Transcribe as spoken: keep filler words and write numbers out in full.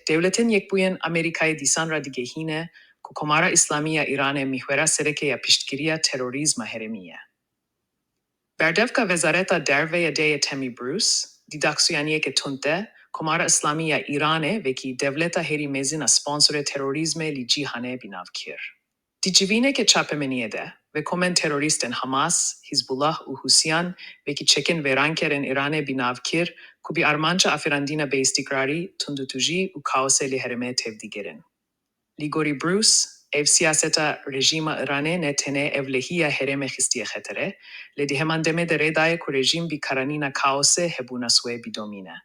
Dewletên Yekbûyên Amerîkayê dîsan radigehîne ku Komara Îslamî ya Îranê mîhwera sereke ya piştgiriya terorîzma herêmî ye. Berdevka Wezareta Derve ya D Y Tammy Bruce, di daxuyaniyeke tund de, Komara Îslamî ya Îranê wekî dewleta herî mezin a sponsorê terorîzmê li cîhanê bînav kir. Di civîneke çapemeniyê de, vekomên terorîstên Hamas, Hizbullah û Hûsiyan wekî çekên vêrankerên Îranê bînav kir ku bi armanca afirandina bêîstiqrarî, tundûtûjî û kaosê li herêmê tevdigerin. Li gorî Bruce, ev siyaseta rejîma Îranê ne tenê ewlehiya herêmê xistiye xeterê, lê di heman demê de rê daye ku rejîm bi karanîna kaosê hebûna swê bidomîne.